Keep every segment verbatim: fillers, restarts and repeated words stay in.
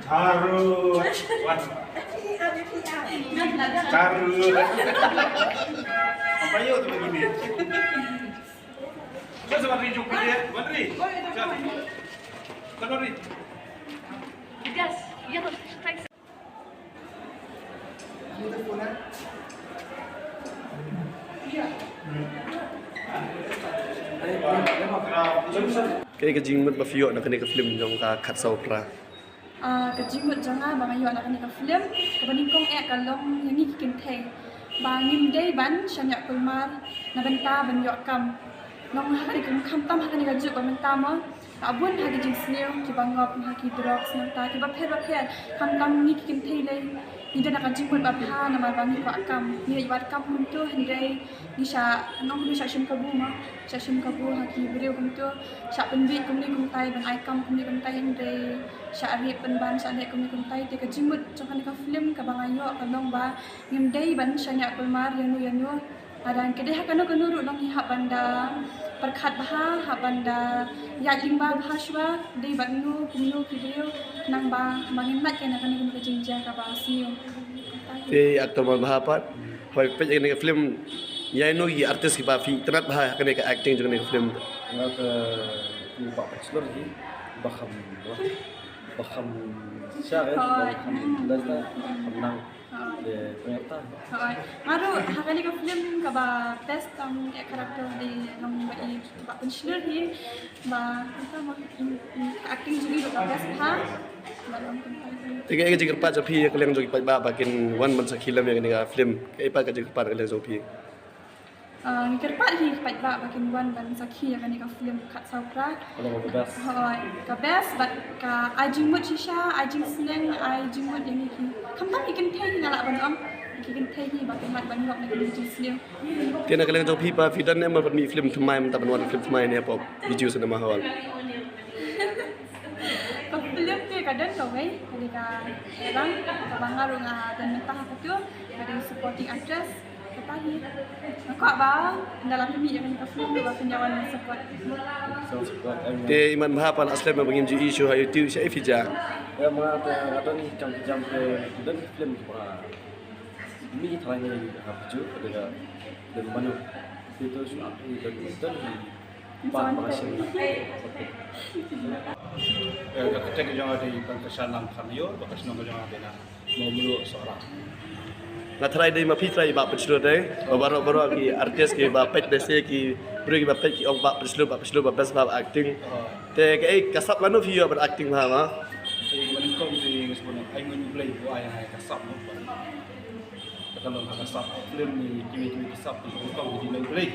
Harut. Wan. Harut. Apa yuk tu begini? Kan sama Ri juga dia. Wan Ri. Kan Wan Ri. Yes. Ya, thanks. Kaei ka jingmut ba phi ïoh na kane ka film jong ka Khatsaw Phra? Ah, ka jingmut jong nga ba nga ïoh na kane ka film kaba nyngkong eh ka long ïa ngi ki kynthei ba ngim dei ban shaniah kulmar na bynta ban ïoh kam. Long ha kane ka, khamtam ha kane ka juk ba mynta mo, la bun ha ki jingsniew kiba ngop ha ki drugs nangta kiba pher ba pher. Khamtam ngi ki kynthei lei ngi don ha ka jingmut ba bha namar ba ngi kwah kam, ngi leit wad kam kumto hynrei ngi shah, nong ngi shah shim kabu mo, shah shim kabu ha ki briew kumto, shah pynbieit kumne kumtai ban ai kam kumne kumtai hynrei shah rep pynban shah leh kumne kumtai. Te ka jingmut jong kane ka film kaba nga ïoh ka long ba ngim dei ban shaniah kulmar ïano ïano. Hadang ka dei ha kano kano ruh nong ngi hap ban da pyrkhat bha, hap ban da ïaid lyngba bha shuwa, dei bad no kumno ki briew, nang ba ba ngin lait kane kano kano ka jingjia kaba sniew. Te actor man bha pat. Hoi peit kane ka film, ïano ki artist kiba phi itynnad bha kane ka acting jong kane ka film? Nga ka, ki ba bachelor hi ba kham, ba kham sha, ba kham, ba kham nang. Hooid. Te ternyata. Hooid. Nga ruh ha kane ka film kaba best tang eh character dei nong ba i ba pynshlur hi ba kumta ma acting jong i ruh ka best ha. Ba long kumta. Te kaei ka jingkyrpad jong phi ïa ka liang jong ki paidbah ba kin wan ban sakhi lem ïa kane ka film? Kaei pat ka jingkyrpad ka liang jong phi? Ah, ngi kyrpad hi ki paidbah ba kin wan ban sakhi ïa kane ka film Khatsaw Phra. Ka long ka best. Hooid, ka best bad ka ai jingmut shisha, ai jingsneng, ai jingmut ïa ngi ki. Khamtam ki kynthei hi nga lah ban ong. Ki kynthei hi ba kin lait ban ngop na kine ki jingsniew. Te na ka liang jong phi pat phi don ne em ban mih film thymmai mynta ban wan film thymmai ne hapoh Bijou Cinema Hall? Ka film te ka don kawei, ka dei ka Erang, kaba nga ruh nga don mynta ha katu, ka dei supporting actress. Kata hi. Nga kwah ba ynda la phi mih ïa kane ka film ruh ba phin ïa wan support. Te imat bha pat la slem ba ngim ju ïohi shuh ha YouTube, shaei phi jia? Ïa ma te nga don hi jam jam te don film ki ba mih tharai ngi ha Bijou ka dei ka film Manu. Te to shu ap hi don don hi. Pat ba ka shin. Eh, ka kyrteng ka jong nga dei Ban Kyrshan Lamkham Ïew, ba ka shnong ka jong nga dei na Mawmluh Sohra. Nga tharai dei ma phi tharai Bah Pynshlur dei. Ba baroh baroh ki artist kiba peit dei se ki briew kiba peit ki ong Bah Pynshlur, Bah Pynshlur ba best ba acting. Oh. Te kaei ka sap lano phi ïoh ban acting bha ma? Eh, nyngkong dei nga sngewbha ai ngan U Blei u ai ha ka sap mo. Ka long ha ka sap, film ni kiwei kiwei ki sap ki kong ki dei na U Blei.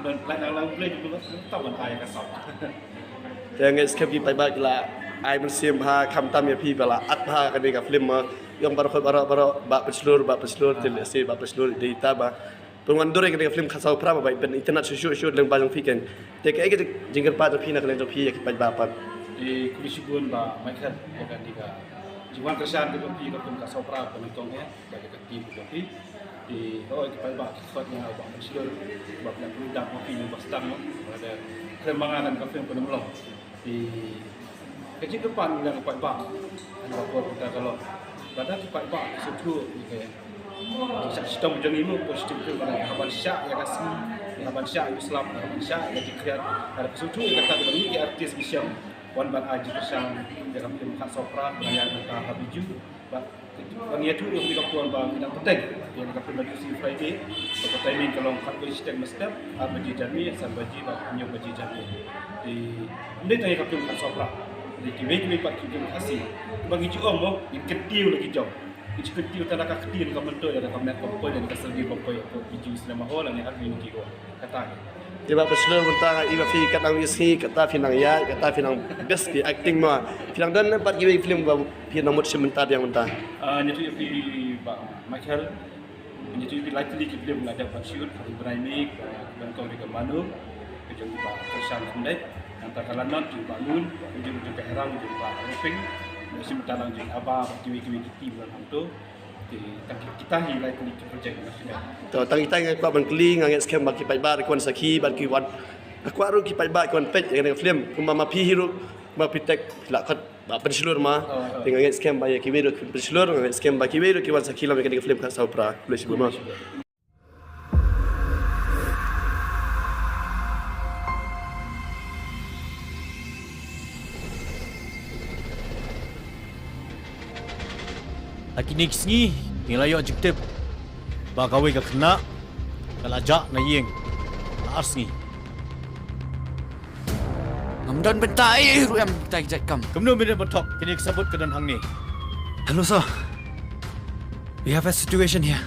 Don lai na U Blei ki don ta ban ai ka sap. Te nga ngeit skhem ki paidbah ki la ai mynsiem bha khamtam ïa phi ba la act bha kane ka film ma. Ïong baroh baroh baroh Bah Pynshlur, Bah Pynshlur, te lehse Bah Pynshlur dei ta ba pynwandur ïa kane ka film Khatsaw Phra ba ba itynnad shuh shuh shuh lyngba jong phi keiñ. Te kaei ka jingkyrpad jong phi na ka liang jong phi ïa ki paidbah pat? Te khublei shibun Bah Michael ïa kane ka jingwan kyrshan ka jong phi ïa ka film Khatsaw Phra ba nyngkong eh. Ba ka team ka jong phi. Te hooid ki paidbah ki khot ïa nga Bah Pynshlur ba phi la pyndonkam ïa phi na ba sdang mo. Ba da khlem ma nga kane ka film kam long. Te ka jingkyrpad ïa nga ki paidbah. Hynda ka por mynta ka long. Lada ki paidbah ki sngewthuh ïa ka jingshah shitom jong ngi mo, positive film, ba ngi hap ban shah ïa ka sngi, ngi hap ban shah ïa u slap, ngi hap ban shah ïa ka jingkhriat. Lada ki sngewthuh ïa kata, ba ngi ki artist ngi shem wan ban ai jingkyrshan ïa ka film Khatsaw Phra ba ngi ïaid mynta ha Bijou. Ba Ba ngi ïathuh ïa ka por ba ngi dang pyrshang ïa ka film Juicy Friday. Ba ka timing ka long khatwei shiteng mynstep, ar baje janmiet, san baje bad hynñiew baje janmiet. Te ym dei tang ïa ka film Khatsaw Phra. Te kiwei kiwei pat ki film Khasi. Ba ngi ju ong mo, ngin kyntiew la ki jong. Ngi ju kyntiew tang da ka ktien ka myntoi, da ka met ka poi, da ka syrngiew ka poi, ka Bijou Cinema Hall, ngi ar ngi ki hall. Kata hi. Te Bah Pynshlur mynta i ba phi kat nang ïa sngi, kata phi nang ïaid, kata phi nang best ki acting ma. Phi nang don pat kiwei film ba phi nang mut shim mynta biang mynta? Ah, ngi ïathuh ïa phi Bah Michael. Ngi ïathuh ïa phi lai tylli ki film nga dep ban shoot, ha Bnai Mei, ban kong ri ka Manu, ka jong Bah Kyrshan Khyndai. Nangta ka Lanot jong Bah Lun, ka jong ka Herang jong Bah Ruping. Ngi shim mynta nang jong Aba, kiwei kiwei ki team nang hangto. Te tang kita hi lai tylli ki project nga shu. To tang kita nga kwah ban kylli, nga ngeit skhem ba ki paidbah ki wan sakhi, ba ki wan. Nga kwah ruh ki paidbah ki wan peit ïa kane ka film. Kumba ma phi hi ruh, kumba phi tek la khot Ba pynshlur ma. Te nga ngeit skhem ba ïa kiwei ruh pynshlur, nga ngeit skhem ba kiwei ruh ki wan sakhi lem ïa kane ka film Khatsaw Phra. Khublei shibun ma. Ha kine ki sngi ngi la ïoh jingtip ba kawei ka khynnah ka la jah na ïing la ar sngi. Ngam don bynta ei ei ruh em kita ki jait kam. Kumno mynta ban thok, kine ki sabut ka don hangne. Hello sir. We have a situation here.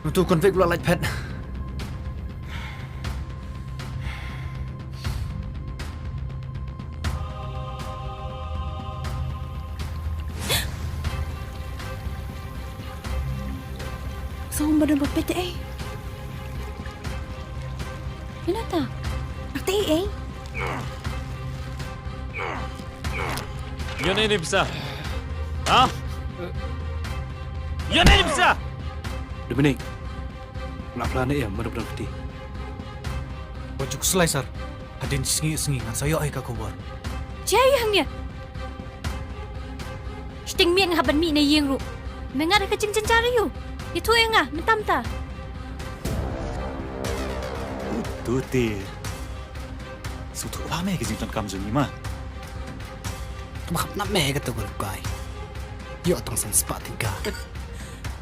Uto u convict u la lait phet. Song ba don ba peit ei. Ina ta. Ak ta ei ei. Ïa ne ni pisa? Ha? Ïa ne ni pisa? Dominic. Lap la ne em, mana benar kti. Wat ju khuslai sir. Hadien sngi sngi ngan sa ïoh ïa ka khubor. Jai hangne. Shting miet nga hap ban mih na ïing ruh. Me ngat ka jingjynjar aïu? Ïathuh ïa nga mynta mynta. Uto te. Sngewthuh ba me ka jingdonkam jong ngi ma. Tang hap nap me ka tu ka lukai. Ïoh tang san spah tyngka.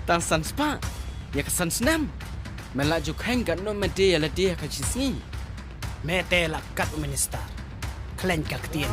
Tang san spah. Ïa ka san snem. Me la ju kheiñ katno me die ïa lade ha ka jingsngi. Me te la kat u minister. Khlaiñ ka ktien.